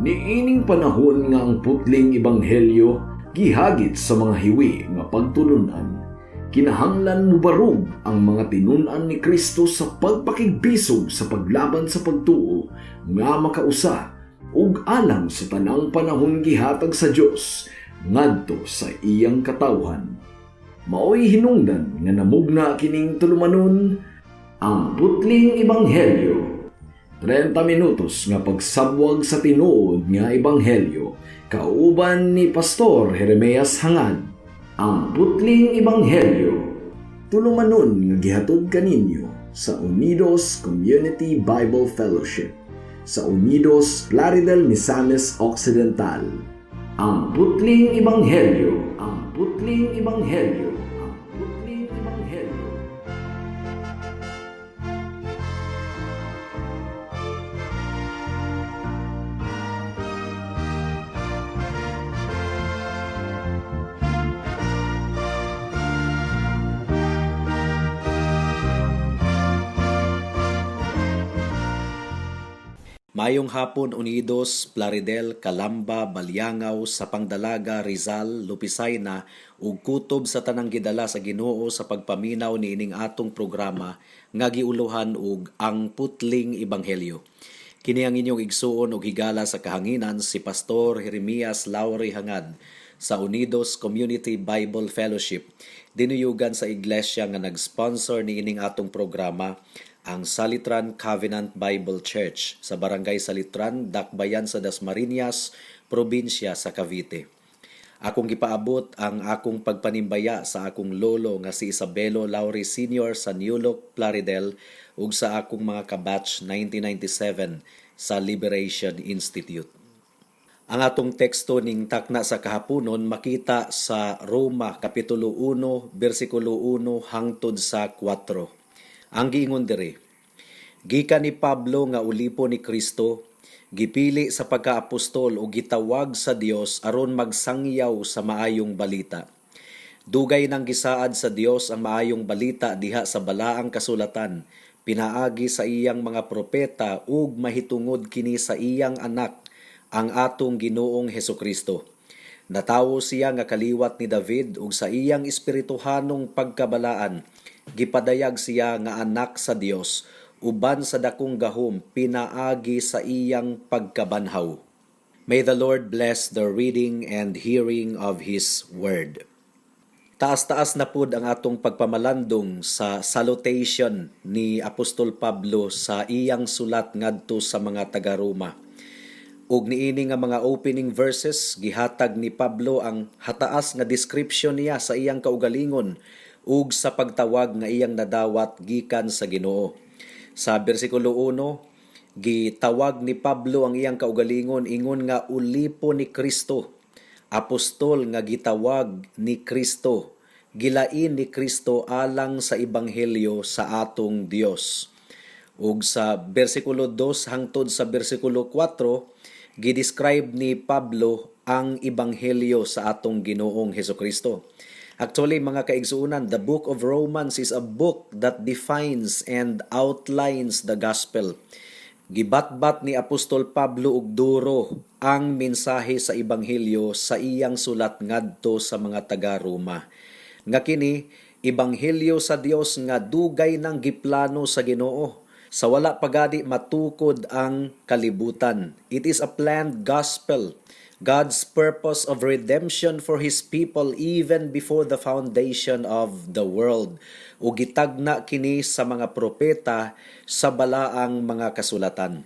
Niining panahon nga ang putling ebanghelyo gihagit sa mga hiwi nga pagtulunan, kinahanglan mubarog ang mga tinun-an ni Kristo sa pagpakigbisog sa paglaban sa pagtuo nga makausa ug alang sa tanang panahon gihatag sa Dios ngadto sa iyang katawhan. Maoy hinungdan nga namugna kining tulumanon, Ang Putling Ebanghelyo. 30 minutos nga pagsabwag sa tinuod nga ebanghelyo kauban ni Pastor Jeremias Hangad. Ang Putling Ebanghelyo. Tulumanon nga gihatod kaninyo sa Unidos Community Bible Fellowship sa Unidos, Plaridel, Misamis Occidental. Ang Putling Ebanghelyo. Ang Putling Ebanghelyo. Ang Putling Ebanghelyo. Mayong hapon, Unidos, Plaridel, Calamba, Baliangao, Sapang Dalaga, Rizal, Lupisayna ug kutob sa tanang gidala sa Ginoo sa pagpaminaw niining atong programa nga giuluhan og Ang Putling Ebanghelyo. Kini ang inyong igsuon og higala sa kahanginan, si Pastor Jeremias Lauri Hangad sa Unidos Community Bible Fellowship. Dinuyugan sa iglesia nga nag-sponsor niining atong programa, ang Salitran Covenant Bible Church sa Barangay Salitran, Dakbayan sa Dasmariñas, probinsya sa Cavite. Akong gipaabot ang akong pagpanimbaya sa akong lolo nga si Isabelo Lauri Sr. sa New Look, Plaridel ug sa akong mga kabatch 1997 sa Liberation Institute. Ang atong teksto ning takna sa kahaponon makita sa Roma Kapitulo 1 bersikulo 1 hangtod sa 4. Ang giingon diri: "Gikan ni Pablo nga ulipon ni Kristo, gipili sa pagkaapostol o gitawag sa Dios aron magsangyaw sa maayong balita. Dugay nang gisaad sa Dios ang maayong balita diha sa balaang kasulatan pinaagi sa iyang mga propeta ug mahitungod kini sa iyang anak, ang atong Ginoong Hesukristo. Natawo siya nga kaliwat ni David ug sa iyang espirituhanong pagkabalaan gipadayag siya nga anak sa Dios uban sa dakong gahom pinaagi sa iyang pagkabanhaw." May the Lord bless the reading and hearing of His Word. Taas-taas na pud ang atong pagpamalandong sa salutation ni Apostol Pablo sa iyang sulat ngadto sa mga taga-Roma. Ug niini nga mga opening verses, gihatag ni Pablo ang hataas nga description niya sa iyang kaugalingon ug sa pagtawag nga iyang nadawat gikan sa Ginoo. Sa bersikulo 1, gitawag ni Pablo ang iyang kaugalingon ingon nga ulipo ni Kristo, apostol nga gitawag ni Kristo, gilain ni Kristo alang sa ebanghelyo sa atong Dios. Ug sa bersikulo 2 hangtod sa bersikulo 4, gidescribe ni Pablo ang ebanghelyo sa atong Ginoong Hesukristo. Actually, mga kaigsuonan, the book of Romans is a book that defines and outlines the gospel. Gibatbat ni Apostol Pablo og duro ang mensahe sa ebanghelyo sa iyang sulat ngadto sa mga taga-Roma. Nga kini ebanghelyo sa Dios nga dugay nang giplano sa Ginoo sa wala pagadi matukod ang kalibutan. It is a planned gospel, God's purpose of redemption for His people even before the foundation of the world. Ug gitagna kini sa mga propeta sa balaang mga kasulatan.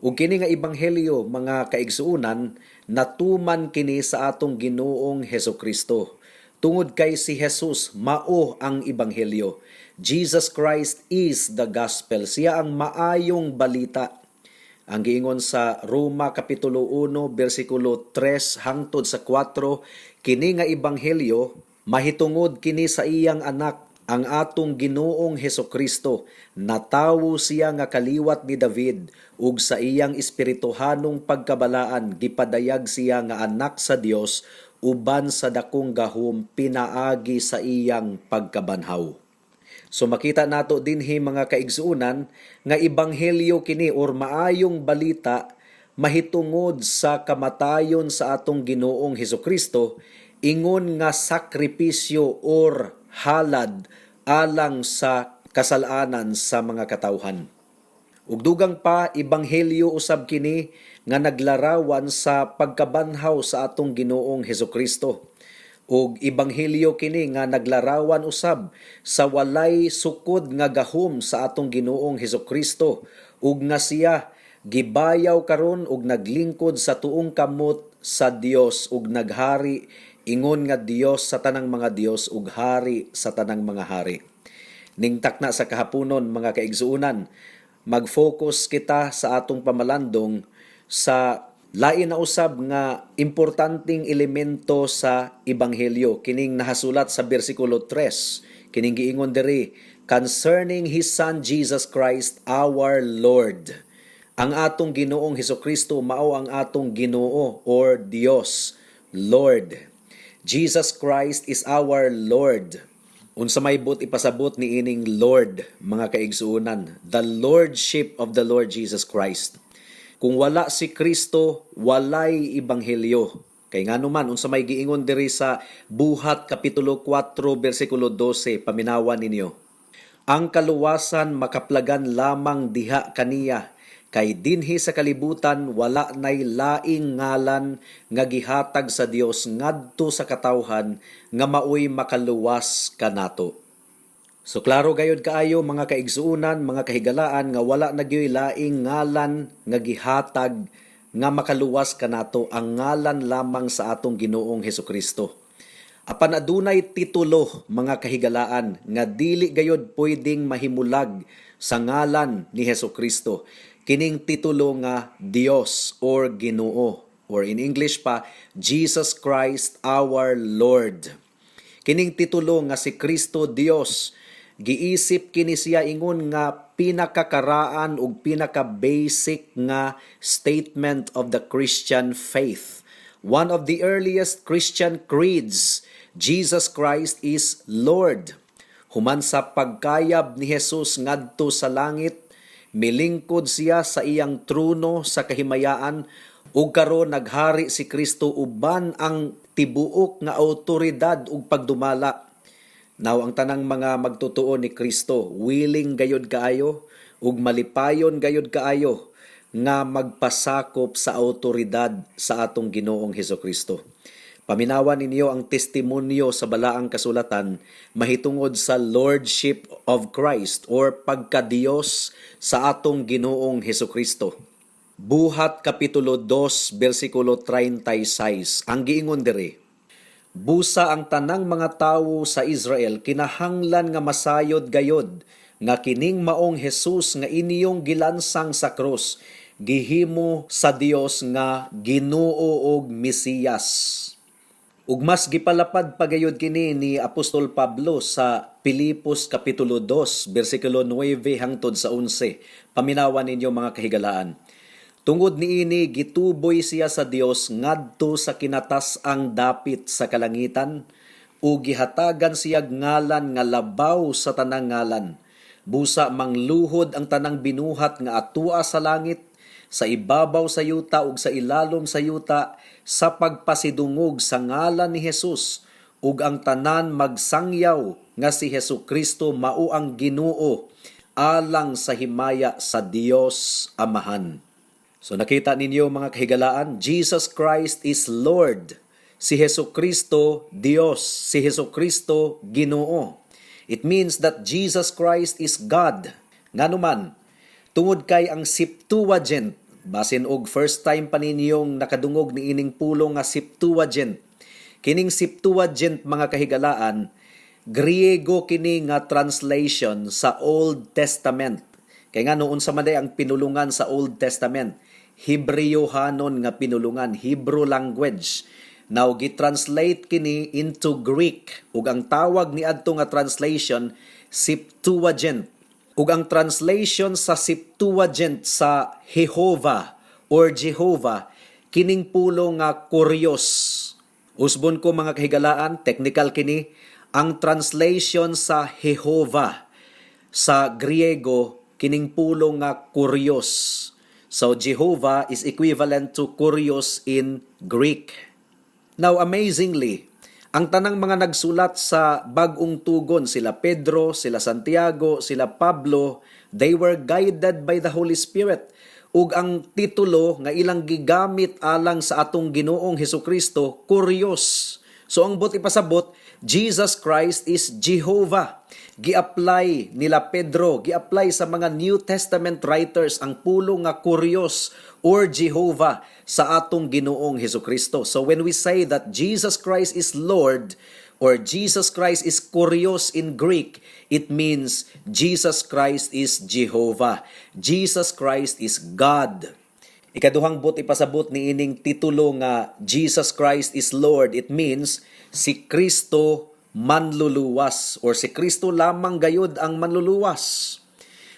Ug kini nga ebanghelyo, mga kaigsuonan, natuman kini sa atong Ginoong Hesukristo. Tungod kay si Jesus mao ang ebanghelyo. Jesus Christ is the gospel. Siya ang maayong balita. Ang giingon sa Roma Kapitulo 1 bersikulo 3 hangtod sa 4, kini nga ebanghelyo mahitungod kini sa iyang anak, ang atong Ginoong Hesukristo. Natawo siya nga kaliwat ni David ug sa iyang espirituhanong pagkabalaan gipadayag siya nga anak sa Dios uban sa dakong gahom pinaagi sa iyang pagkabanhaw. So makita nato dinhi, mga kaigsuonan, nga ebanghelyo kini or maayong balita mahitungod sa kamatayon sa atong Ginoong Hesukristo ingon nga sakripisyo or halad alang sa kasalanan sa mga katawhan. Ug dugang pa, ebanghelyo usab kini nga naglarawan sa pagkabanhaw sa atong Ginoong Hesukristo. Ug ebanghelyo kini nga naglarawan usab sa walay sukod nga gahom sa atong Ginoong Hesukristo ug nga siya gibayaw karon ug naglingkod sa tuong kamot sa Dios ug naghari ingon nga Dios sa tanang mga dios ug hari sa tanang mga hari. Ning takna sa kahaponon, mga kaigsuonan, mag-focus kita sa atong pamalandong sa lain na usab nga importanteng elemento sa ebanghelyo, kining nahasulat sa bersikulo 3. Kining giingon diri, "Concerning his Son Jesus Christ our Lord." Ang atong Ginoong Hesukristo mao ang atong Ginoo or Dios, Lord. Jesus Christ is our Lord. Unsa may buot ipasabot ni ining Lord, mga kaigsuonan? The Lordship of the Lord Jesus Christ. Kung wala si Kristo, walay ebanghelyo. Kay ngano man, unsa may giingon diri sa Buhat kapitulo 4 bersikulo 12? Paminawan ninyo. "Ang kaluwasan makaplagan lamang diha kaniya, kay dinhi sa kalibutan wala nay laing ngalan nga gihatag sa Dios ngadto sa katawhan nga maoy makaluwas kanato." So klaro gayud kaayo, mga kaigsuonan, mga kahigalaan, nga wala na gyoy laing ngalan nga gihatag nga makaluwas kanato, ang ngalan lamang sa atong Ginoong Hesukristo. Apan adunay titulo, mga kahigalaan, nga dili gayod pwedeng mahimulag sa ngalan ni Hesukristo. Kining titulo nga Dios or Ginoo, or in English pa, Jesus Christ our Lord. Kining titulo nga si Kristo Dios, giisip kini siya ingon nga pinakakaraan ug pinaka-basic nga statement of the Christian faith. One of the earliest Christian creeds, Jesus Christ is Lord. Human sa pagkayab ni Jesus ngadto sa langit, milingkod siya sa iyang trono sa kahimayaan ug karon naghari si Kristo uban ang tibuok nga awtoridad ug pagdumala. Now, ang tanang mga magtotoo ni Kristo, willing gayod kaayo ug malipayon gayod kaayo nga magpasakop sa awtoridad sa atong Ginoong Hesukristo. Paminawan ninyo ang testimonyo sa balaang kasulatan mahitungod sa Lordship of Christ or pagkadiyos sa atong Ginoong Hesukristo. Buhat kapitulo 2 bersikulo 36 ang giingon diri, "Busa ang tanang mga tawo sa Israel kinahanglan nga masayod gayod nga kining maong Jesus nga inyong gilansang sa krus, gihimo sa Dios nga Ginoo ug Mesiyas." Ug mas gipalapad pa gayud kini ni Apostol Pablo sa Pilipos kapitulo 2 bersikulo 9 hangtod sa 11. Paminawan ninyo, mga kahigalaan. "Tungod niini gituboy siya sa Dios ngadto sa kinatas-ang dapit sa kalangitan ug gihatagan siya ngalan nga labaw sa tanang ngalan. Busa mangluhod ang tanang binuhat nga atua sa langit, sa ibabaw sa yuta ug sa ilalom sa yuta sa pagpasidungog sa ngalan ni Jesus, ug ang tanan magsangyaw nga si Hesukristo mao ang Ginoo, alang sa himaya sa Dios Amahan." So nakita ninyo, mga kahigalaan, Jesus Christ is Lord. Si Hesukristo Dios, si Hesukristo Ginoo. It means that Jesus Christ is God. Ngano man, tungod kay ang Septuagint, basin og first time pa ninyong nakadungog ni ining pulong nga Septuagint. Kining Septuagint, mga kahigalaan, Griego kini nga translation sa Old Testament. Kay nga unsa man ang pinulungan sa Old Testament? Hebreohanon nga pinulungan, Hebrew language. Now gi-translate kini into Greek ug ang tawag ni adto nga translation, Septuagint. Ug ang translation sa Septuagint sa Jehovah or Jehovah, kining pulong nga kurios. Usbon ko, mga kahigalaan, technical kini. Ang translation sa Jehovah sa Griego, kining pulong nga kurios. So Jehovah is equivalent to Kurios in Greek. Now, amazingly, ang tanang mga nagsulat sa Bag-ong Tugon, sila Pedro, sila Santiago, sila Pablo, they were guided by the Holy Spirit. Ug ang titulo nga ilang gigamit alang sa atong Ginoong Hesukristo, Kurios. So ang buot ipasabot, Jesus Christ is Jehovah. Gi-apply nila Pedro, gi-apply sa mga New Testament writers ang pulong nga Kurios or Jehovah sa atong Ginoong Hesukristo. So when we say that Jesus Christ is Lord or Jesus Christ is Kurios in Greek, it means Jesus Christ is Jehovah. Jesus Christ is God. Ikaduhang buot ipasabot ni ining titulo nga Jesus Christ is Lord, it means si Kristo manluluwas or si Kristo lamang gayud ang manluluwas.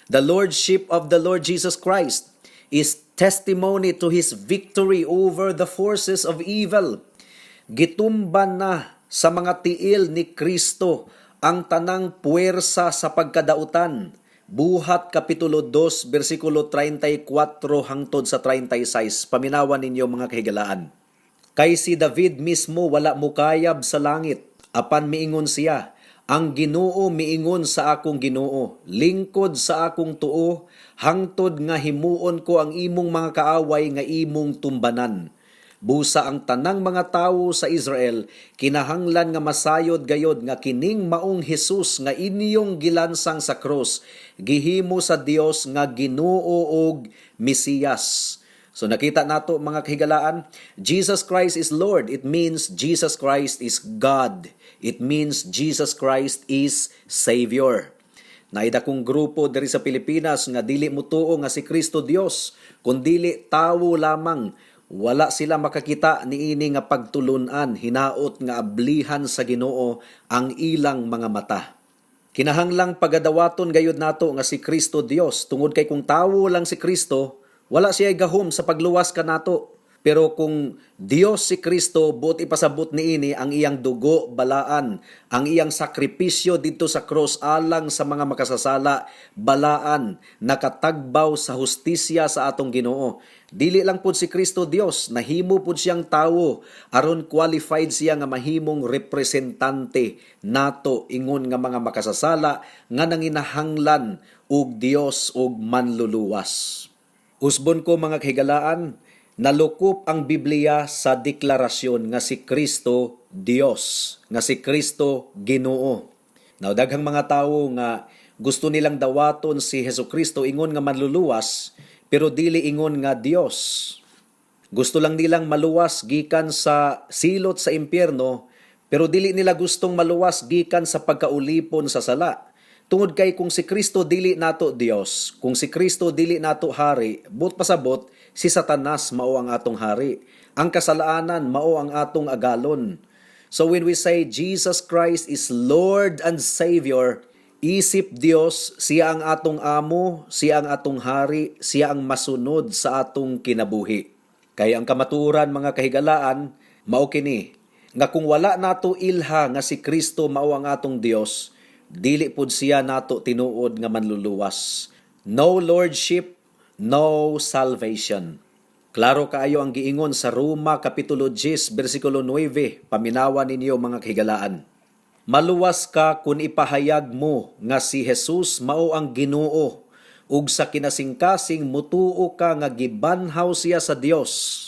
The lordship of the Lord Jesus Christ is testimony to his victory over the forces of evil. Gitumban na sa mga tiil ni Kristo ang tanang puwersa sa pagkadautan. Buhat Kapitulo 2, versikulo 34 hangtod sa 36. Paminawan ninyo, mga kahigalaan. Kay si David mismo wala mukayab sa langit, apan miingon siya, "Ang Ginoo miingon sa akong Ginoo, lingkod sa akong tuo, hangtod nga himuon ko ang imong mga kaaway nga imong tumbanan." Busa ang tanang mga tawo sa Israel kinahanglan nga masayod gayod nga kining maong Hesus nga inyong gilansang sa krus, gihimo sa Dios nga Ginoo ug Mesiyas. So nakita nato, mga kahigalaan, Jesus Christ is Lord. It means Jesus Christ is God. It means Jesus Christ is Savior. Naay dakong grupo diri sa Pilipinas nga dili mutuo nga si Kristo Dios, kundili tawo lamang. Wala sila makakita niini nga pagtulunan, hinaot nga ablihan sa Ginoo ang ilang mga mata. Kinahanglang pagadawaton gayud nato nga si Kristo Dios, tungod kay kung tawo lang si Kristo, wala siya gahom sa pagluwas kanato. Pero kung Dios si Kristo, buot ipasabot niini, ang iyang dugo balaan, ang iyang sakripisyo didto sa cross alang sa mga makasasala balaan, nakatagbaw sa hustisya sa atong Ginoo. Dili lang pud si Kristo Dios, nahimo pud siyang tawo aron qualified siya nga mahimong representante nato ingon nga mga makasasala nga nanginahanglan og Dios ug manluluwas. Usbon ko, mga kahigalaan, nalukop ang Biblia sa deklarasyon nga si Kristo Dios, nga si Kristo Ginoo. Now, daghang mga tawo nga gusto nilang dawaton si Hesus Kristo ingon nga manluluwas, pero dili ingon nga Dios. Gusto lang nilang maluwas gikan sa silot sa impyerno, pero dili nila gustong maluwas gikan sa pagkaulipon sa sala. Tungod kay kung si Kristo dili nato Dios, kung si Kristo dili nato hari, buot pasabot si Satanas mao ang atong hari. Ang kasalaanan mao ang atong agalon. So when we say Jesus Christ is Lord and Savior, isip Dios, siya ang atong amo, siya ang atong hari, siya ang masunod sa atong kinabuhi. Kay ang kamatuoran, mga kahigalaan, mao kini nga kung wala nato ilha nga si Kristo mao ang atong Dios, dili pud siya nato tinuod nga manluluwas. No lordship, no salvation. Klaro kaayo ang giingon sa Roma Kapitulo 10 bersikulo 9. Paminawa ninyo, mga kahigalaan. Maluwas ka kung ipahayag mo nga si Jesus mao ang Ginoo ug sa kinasingkasing mutuo ka nga gibanhaw siya sa Dios.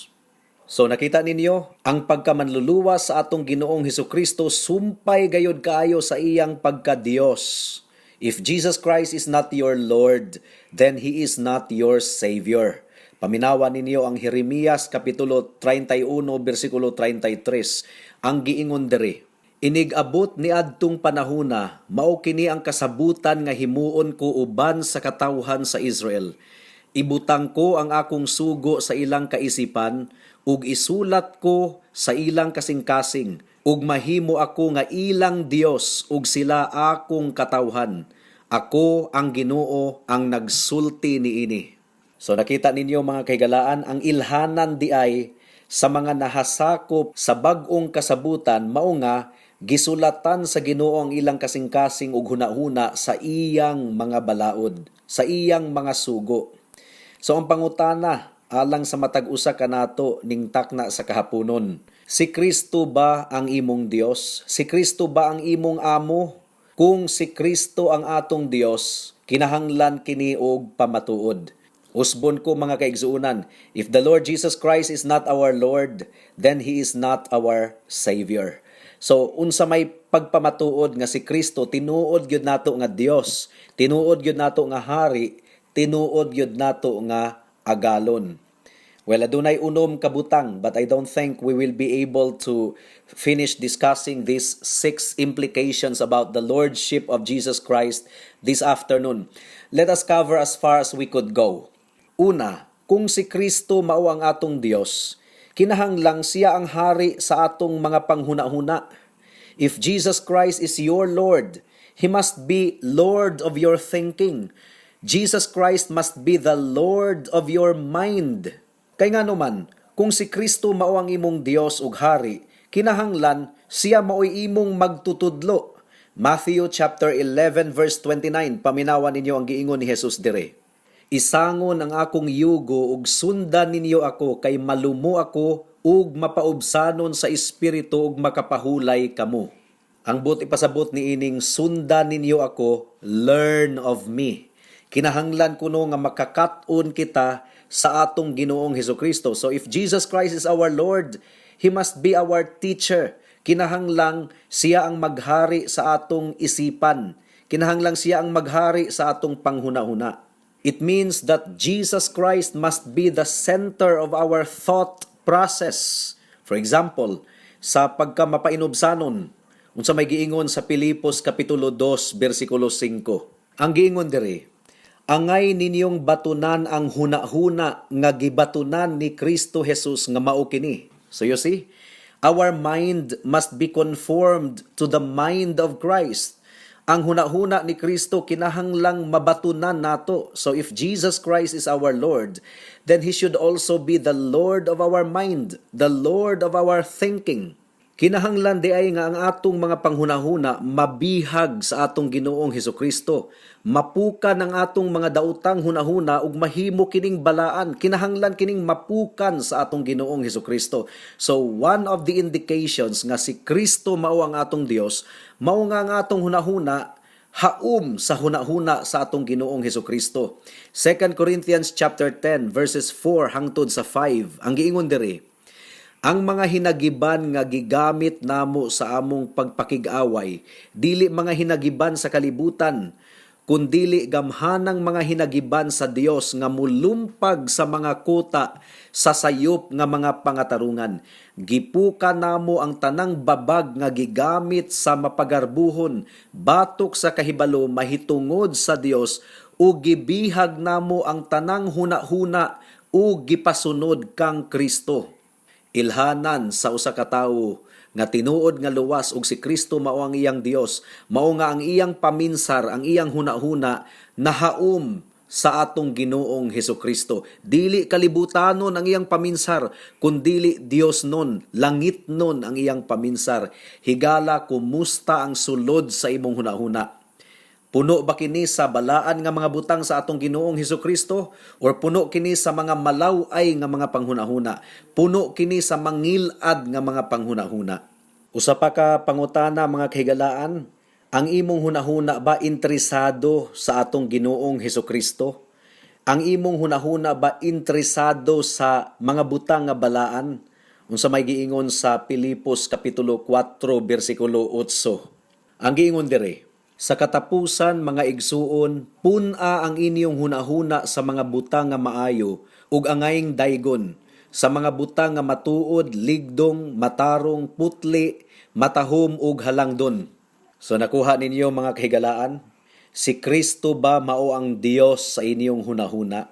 So nakita ninyo, ang pagkamanluluwas sa atong Ginoong Hesukristo sumpay gayod kaayo sa iyang pagka-Dios. If Jesus Christ is not your Lord, then He is not your Savior. Paminawa ninyo ang Jeremias Kapitulo 31 bersikulo 33. Ang giingon diri, "Inig-abot ni adtong panahona, mao kini ang kasabutan nga himuon ko uban sa katawhan sa Israel. Ibutang ko ang akong sugo sa ilang kaisipan ug isulat ko sa ilang kasing-kasing, ug mahimo ako nga ilang Dios ug sila akong katawhan. Ako ang Ginoo ang nagsulti niini." So nakita ninyo, mga kahigalaan, ang ilhanan diay sa mga nahasakop sa bag-ong kasabutan mao nga gisulatan sa Ginoo ang ilang kasing-kasing ug hunahuna sa iyang mga balaod, sa iyang mga sugo. So ang pangutana alang sa matag usa kanato ning takna sa kahaponon: Si Kristo ba ang imong Dios? Si Kristo ba ang imong amo? Kung si Kristo ang atong Dios, kinahanglan kini og pamatuod. Usbon ko, mga kaigsuonan, if the Lord Jesus Christ is not our Lord, then He is not our Savior. So unsa may pagpamatuod nga si Kristo tinuod gyud nato nga Dios, tinuod gyud nato nga hari, tinuod gyud nato nga agalon? Well, adunay 6 ka butang, but I don't think we will be able to finish discussing these six implications about the lordship of Jesus Christ this afternoon. Let us cover as far as we could go. Una, kung si Kristo mao ang atong Dios, kinahanglang siya ang hari sa atong mga panghuna-huna. If Jesus Christ is your Lord, He must be Lord of your thinking. Jesus Christ must be the Lord of your mind. Kay ngano man, kung si Kristo mao ang imong Dios ug hari, kinahanglan siya mao'y imong magtutudlo. Matthew chapter 11 verse 29, paminawan ninyo ang giingon ni Jesus dire. "Isangon ang akong yugo ug sundan ninyo ako, kay malumo ako ug mapaubsanon sa espiritu, ug makapahulay kamo." Ang buot ipasabot ni ining "sundan ninyo ako", learn of me. Kinahanglan kuno nga makakat-on kita sa atong Ginoong Hesukristo. So if Jesus Christ is our Lord, He must be our teacher. Kinahanglang siya ang maghari sa atong isipan. Kinahanglang siya ang maghari sa atong panghuna-huna. It means that Jesus Christ must be the center of our thought process. For example, sa pagka mapainubsanon, unsa may giingon sa Pilipos kapitulo 2 bersikulo 5? Ang giingon diri, "Angay ninyong batunan ang hunahuna nga gibatunan ni Kristo Jesus nga mao kini." So you see, our mind must be conformed to the mind of Christ. Ang hunahuna ni Kristo kinahanglang mabatunan nato. So if Jesus Christ is our Lord, then He should also be the Lord of our mind, the Lord of our thinking. Kinahanglan diay nga ang atong mga panghunahuna mabihag sa atong Ginoong Hesukristo. Mapukan ang atong mga daotang hunahuna ug mahimo kining balaan. Kinahanglan kining mapukan sa atong Ginoong Hesukristo. So one of the indications nga si Kristo mao ang atong Dios, mao nga ang atong hunahuna haum sa hunahuna sa atong Ginoong Hesukristo. 2 Corinthians chapter 10 verses 4 hangtod sa 5. Ang giingon diri, "Ang mga hinagiban nga gigamit namo sa among pagpakig-away, dili mga hinagiban sa kalibutan, kundili gamhanang mga hinagiban sa Dios nga mulumpag sa mga kuta sa sayop nga mga pangatarungan. Gipuka namo ang tanang babag nga gigamit sa mapagarbuhon batok sa kahibalo mahitungod sa Dios, ug gibihag namo ang tanang hunahuna ug gipasunod kang Kristo." Ilhanan sa usa ka tawo nga tinuod nga luwas ug si Kristo mao ang iyang Dios, mao nga ang iyang paminsar, ang iyang hunahuna nahaom sa atong Ginoong Hesukristo. Dili kalibutanon ang iyang paminsar, kundili Dios nun, langit nun ang iyang paminsar. Higala, kumusta ang sulod sa imong hunahuna? Puno ba kini sa balaan nga mga butang sa atong Ginoong Hesukristo or puno kini sa mga malaw-ay nga mga panghunahuna? Puno kini sa mangilad nga mga panghunahuna? Usa pa ka pangutana, mga kahigalaan, ang imong hunahuna ba interesado sa atong Ginoong Hesukristo? Ang imong hunahuna ba interesado sa mga butang nga balaan? Unsa may giingon sa Pilipos kapitulo 4 bersikulo 8? Ang giingon diri, "Sa katapusan, mga igsuon, pun-a ang inyong hunahuna sa mga butang nga maayo ug angayng daygon, sa mga butang nga matuod, ligdong, matarong, putli, matahom ug halangdon." So nakuha ninyo, mga kahigalaan, si Kristo ba mao ang Dios sa inyong hunahuna?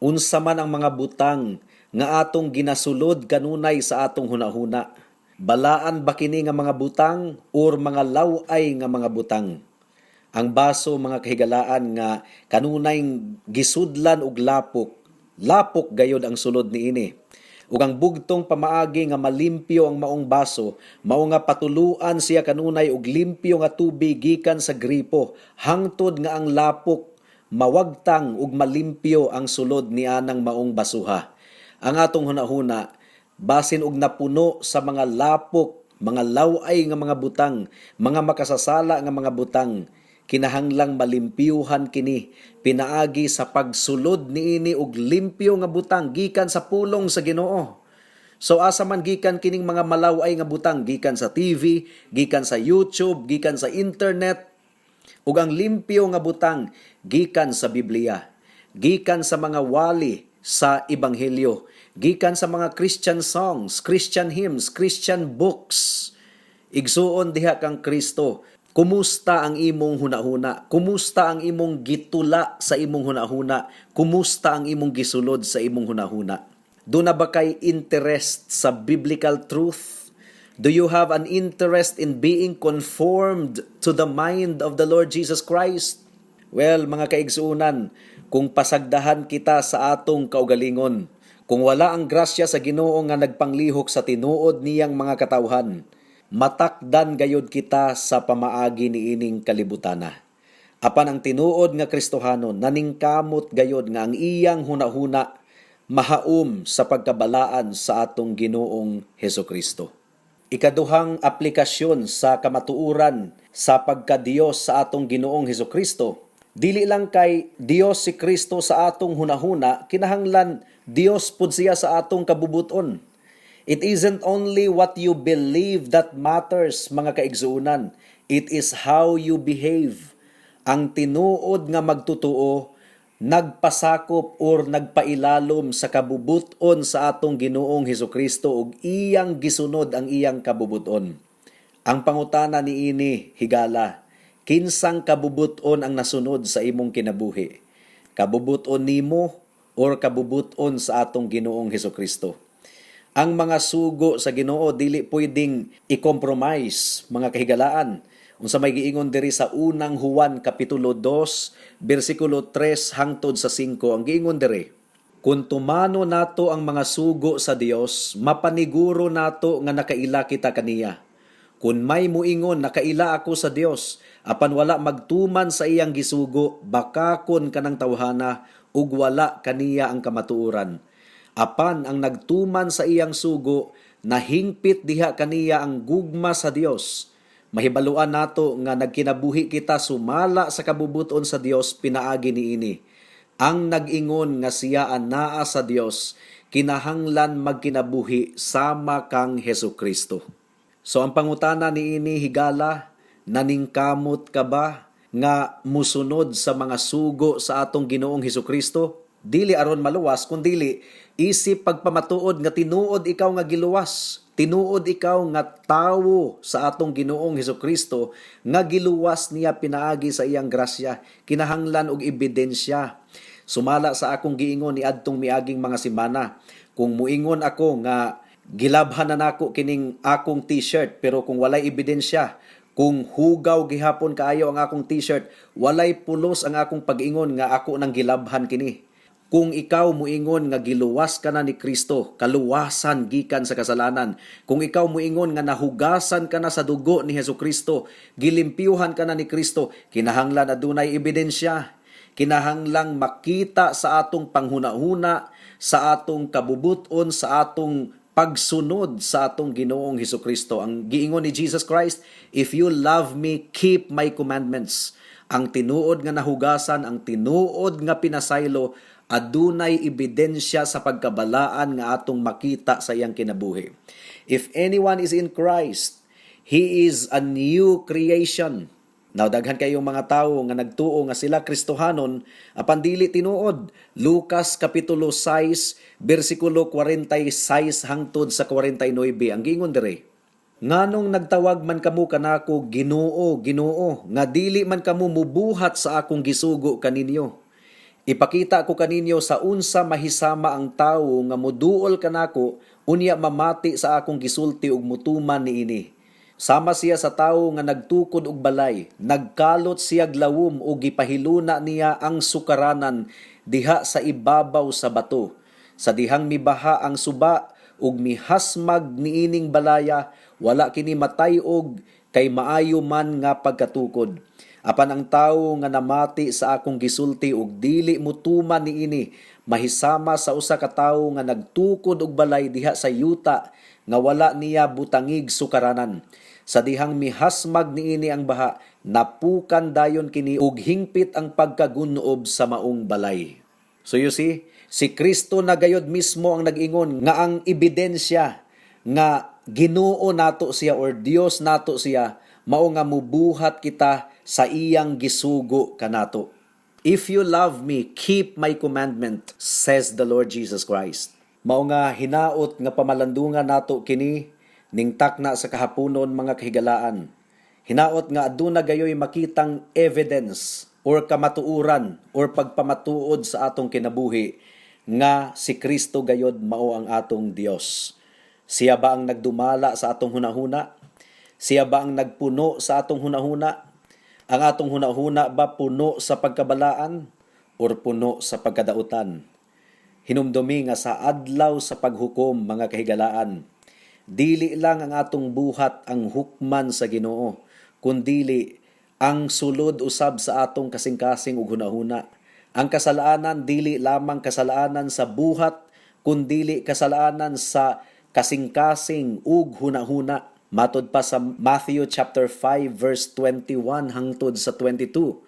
Unsa man ang mga butang nga atong ginasulod kanunay sa atong hunahuna? Balaan ba kini nga mga butang or mga law-ay nga mga butang? Ang baso, mga kahigalaan, nga kanunay gisudlan og lapok, lapok gayod ang sulod niini. Ug ang bugtong pamaagi nga malimpyo ang maong baso, mao nga patuluan siya kanunay og limpyo nga tubig gikan sa gripo hangtod nga ang lapok mawagtang ug malimpyo ang sulod ni anang maong basuha. Ang atong hunahuna basin og napuno sa mga lapok, mga laway nga mga butang, mga makasasala nga mga butang, kinahanglang malimpyuhan kini pinaagi sa pagsulod niini og limpyo nga butang gikan sa pulong sa Ginoo. So asa man gikan kining mga malaway nga butang? Gikan sa TV, gikan sa YouTube, gikan sa internet. Ug ang limpyo nga butang gikan sa Biblia, gikan sa mga wali sa ebanghelyo, gikan sa mga Christian songs, Christian hymns, Christian books. Igsuon diha kang Kristo, kumusta ang imong hunahuna? Kumusta ang imong gitula sa imong hunahuna? Kumusta ang imong gisulod sa imong hunahuna? Duna ba kay interest sa biblical truth? Do you have an interest in being conformed to the mind of the Lord Jesus Christ? Well, mga kaigsuunan, kung pasagdahan kita sa atong kaugalingon, kung wala ang grasya sa Ginoo nga nagpanglihok sa tinuod niyang mga katawhan, matakdan gayod kita sa pamaagi niining kalibutana. Apan ang tinuod nga Kristohanon naningkamot gayod nga ang iyang hunahuna mahaom sa pagkabalaan sa atong Ginoong Heso Kristo. Ikaduhang aplikasyon sa kamatuoran sa pagkadiyos sa atong Ginoong Heso Kristo, dili lang kay Dios si Kristo sa atong hunahuna, kinahanglan Dios pud siya sa atong kabubuton. It isn't only what you believe that matters, mga kaigsuunan. It is how you behave. Ang tinuod nga magtutuo nagpasakop or nagpailalom sa kabubuton sa atong Ginoong Hesus Kristo ug iyang gisunod ang iyang kabubuton. Ang pangutana niini, higala, kinsang kabubuton ang nasunod sa imong kinabuhi? Kabubuton nimo or kabubuton sa atong Ginoong Hesus Kristo? Ang mga sugo sa Ginoo dili pwedeng i-compromise, mga kahigalaan. Unsa may giingon diri sa Unang Juan kapitulo 2 bersikulo 3 hangtod sa 5? Ang giingon diri, "Kung tumano nato ang mga sugo sa Dios, mapaniguro nato nga nakaila kita kaniya. Kung may muingon, 'Nakaila ako sa Dios,' apan wala magtuman sa iyang gisugo, bakakon kanang tawhana ug wala kaniya ang kamatuoran. Apan ang nagtuman sa iyang sugo, nahingpit diha kaniya ang gugma sa Dios. Mahibaluan nato nga nagkinabuhi kita sumala sa kabubuton sa Dios pinaagi niini. Ang nag-ingon nga siya anaa sa Dios, kinahanglan magkinabuhi sama kang Hesus Kristo." So ang pangutana niini, higala, naningkamot ka ba nga musunod sa mga sugo sa atong Ginoong Hesus Kristo? Dili aron maluwas, kundili isip pagpamatuod nga tinuod ikaw nga giluwas. Tinuod ikaw nga tawo sa atong Ginoong Hesus Kristo nga giluwas niya pinaagi sa iyang grasya. Kinahanglan og ebidensya. Sumala sa akong giingon niadtong miaging mga semana, kung muingon ako nga gilabhan na nako kining akong T-shirt, pero kung walay ebidensya, kung hugaw gihapon kaayo ang akong T-shirt, walay pulos ang akong pag-ingon nga ako nang gilabhan kini. Kung ikaw muingon nga giluwas ka na ni Kristo, kaluwasan gikan sa kasalanan. Kung ikaw muingon nga nahugasan ka na sa dugo ni Hesus Kristo, gilimpyuhan ka na ni Kristo, kinahanglan adunay ebidensya. Kinahanglang makita sa atong panghunahuna, sa atong kabubuton, sa atong pagsunod sa atong Ginoong Hesus Kristo. Ang giingon ni Jesus Christ, "If you love me, keep my commandments." Ang tinuod nga nahugasan, ang tinuod nga pinasaylo, adunay ebidensya sa pagkabalaan nga atong makita sa iyang kinabuhi. If anyone is in Christ, he is a new creation. Now, daghan kayong mga tawo nga nagtuo nga sila Kristohanon apan dili tinuod. Lucas kapitulo 6 bersikulo 46 hangtod sa 49, ang giingon diri, "Nganong nagtawag man kamo kanako 'Ginoo, Ginoo,' nga dili man kamo mubuhat sa akong gisugo kaninyo? Ipakita ko kaninyo sa unsa mahisama ang tawo nga muduol kanako unya mamati sa akong gisulti ug mutuman niini. Sama siya sa tawo nga nagtukod og balay, nagkalot siya lawom ug gipahiluna niya ang sukaranan diha sa ibabaw sa bato. Sa dihang mibaha ang suba ug mihasmag niining balaya, wala kini matay-og kay maayo man nga pagkatukod. Apan ang tawo nga namati sa akong gisulti ug dili mutuman niini, mahisama sa usa ka tawo nga nagtukod og balay diha sa yuta nga wala niya butangig sukaranan. Sa dihang mihasmag niini ang baha, napukan dayon kini ug hingpit ang pagkagunob sa maong balay. So you see, si Kristo na gayod mismo ang nag-ingon nga ang ebidensya nga Ginoo nato siya or Dios nato siya, mao nga mubuhat kita sa iyang gisugo kanato. "If you love me, keep my commandment," says the Lord Jesus Christ. Mao nga hinaot nga pamalandungan nato kini ning takna sa kahaponon, mga kahigalaan. Hinaot nga aduna gayoy makitang evidence or kamatuoran or pagpamatuod sa atong kinabuhi nga si Kristo gayod mao ang atong Dios. Siya ba ang nagdumala sa atong hunahuna? Siya ba ang nagpuno sa atong hunahuna? Ang atong hunahuna ba puno sa pagkabalaan or puno sa pagkadautan? Hinumdumi nga sa adlaw sa paghukom, mga kahigalaan, dili lang ang atong buhat ang hukman sa Ginoo, kundili ang sulod usab sa atong kasing-kasing ug hunahuna. Ang kasalanan, dili lamang kasalanan sa buhat, kundili kasalanan sa kasing-kasing ug hunahuna. Matod pa sa Matthew chapter 5 verse 21 hangtod sa 22.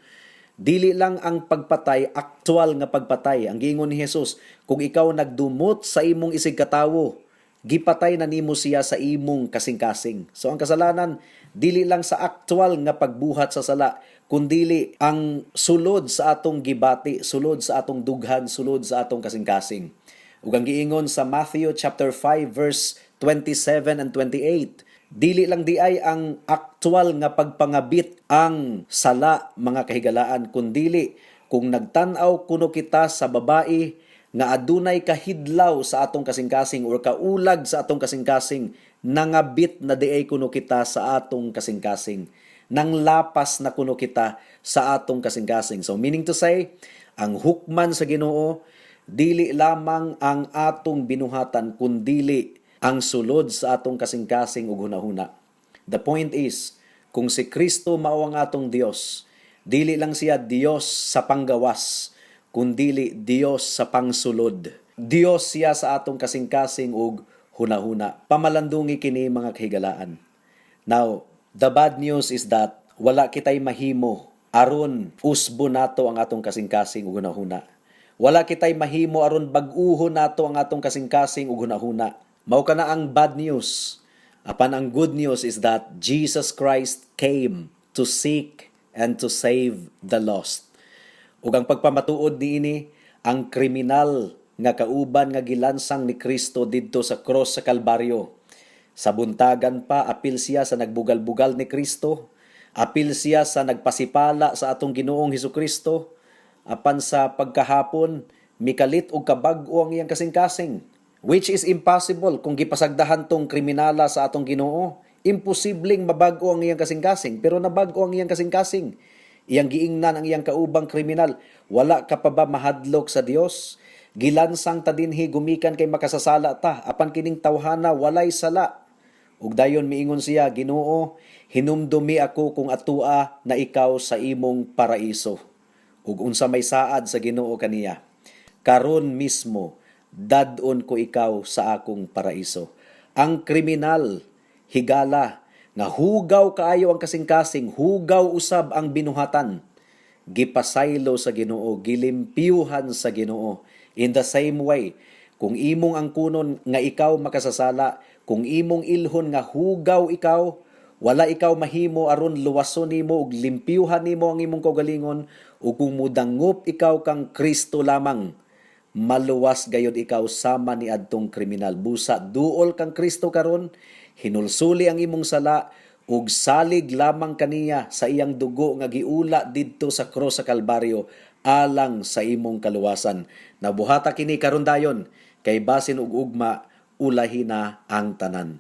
Dili lang ang pagpatay, aktual nga pagpatay. Ang giingon ni Jesus, kung ikaw nagdumot sa imong isig katawo, gipatay na nimo siya sa imong kasing-kasing. So ang kasalanan, dili lang sa aktual nga pagbuhat sa sala, kundili ang sulod sa atong gibati, sulod sa atong dughan, sulod sa atong kasing-kasing. Ug ang giingon sa Matthew chapter 5 verse 27 and 28, dili lang diay ang aktual nga pagpangabit ang sala, mga kahigalaan, kundili kung nagtan-aw kuno kita sa babae nga adunay kahidlaw sa atong kasing-kasing or kaulag sa atong kasing-kasing, nangabit na diay kuno kita sa atong kasing-kasing. Nang lapas na kuno kita sa atong kasing-kasing. So meaning to say, ang hukman sa Ginoo, dili lamang ang atong binuhatan, kundili ang sulod sa atong kasing-kasing ug hunahuna. The point is, kung si Kristo mao ang atong Dios, dili lang siya Dios sa panggawas, kundili Dios sa pangsulod. Dios siya sa atong kasing-kasing ug hunahuna. Pamalandungi kini, mga kahigalaan. Now, the bad news is that wala kitay mahimo aron usbo nato ang atong kasing-kasing ug hunahuna. Wala kitay mahimo aron bag-uhon nato ang atong kasing-kasing ug hunahuna. Mao kana ang bad news. Apan ang good news is that Jesus Christ came to seek and to save the lost. Ug ang pagpamatuod niini, ang kriminal nga kauban nga gilansang ni Kristo didto sa cross sa Kalbaryo. Sa buntagan pa, apil siya sa nagbugal-bugal ni Kristo, apil siya sa nagpasipala sa atong Ginoong Hesukristo. Apan sa pagkahapon, mikalit og kabag-o ang iyang kasing-kasing, which is impossible kung gipasagdahan tong kriminala sa atong Ginoo. Imposibleng mabag-o ang iyang kasing-kasing, pero nabag-o ang iyang kasing-kasing. Iyang giingnan ang iyang kaubang kriminal, "Wala ka pa ba mahadlok sa Dios? Gilansang ta dinhi gumikan kay makasasala ta, apan kining tawhana walay sala." Ug dayon miingon siya, "Ginoo, hinumdumi ako kung atua na ikaw sa imong paraiso." Ug unsa may saad sa Ginoo kaniya? "Karon mismo dad-on ko ikaw sa akong paraiso." Ang kriminal, higala, nga hugaw kaayo ang kasing-kasing, hugaw usab ang binuhatan, gipasaylo sa Ginoo, gilimpyuhan sa Ginoo. In the same way, kung imong angkunon nga ikaw makasasala, kung imong ilhon nga hugaw ikaw, wala ikaw mahimo aron luwason nimo ug limpyuhan nimo ang imong kaugalingon, ug kung mudangop ikaw kang Kristo lamang, maluwas gayod ikaw sama ni adtong kriminal. Busa duol kang Kristo karon, hinulsuli ang imong sala ug salig lamang kaniya sa iyang dugo nga giula didto sa krus sa Kalbaryo alang sa imong kaluwasan. Nabuhata kini karon dayon kay basin ug ugma ulahi na ang tanan.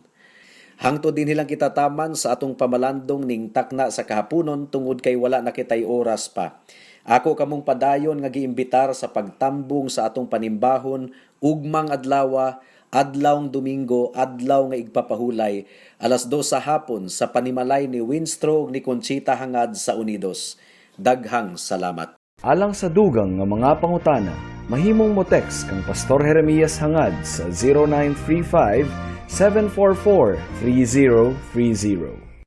Hangtod dinhi lang kita taman sa atong pamalandong ning takna sa kahaponon tungod kay wala na kitay oras pa. Ako kamong padayon nga giimbitar sa pagtambong sa atong panimbahon ugmang adlawa. Adlawng Domingo, adlaw nga igpapahulay, 2:00 sa hapon sa panimalay ni Winstro ug ni Conchita Hangad sa Unidos. Daghang salamat. Alang sa dugang nga mga pangutana, mahimong mo text kang Pastor Jeremias Hangad sa 0935 744 3030.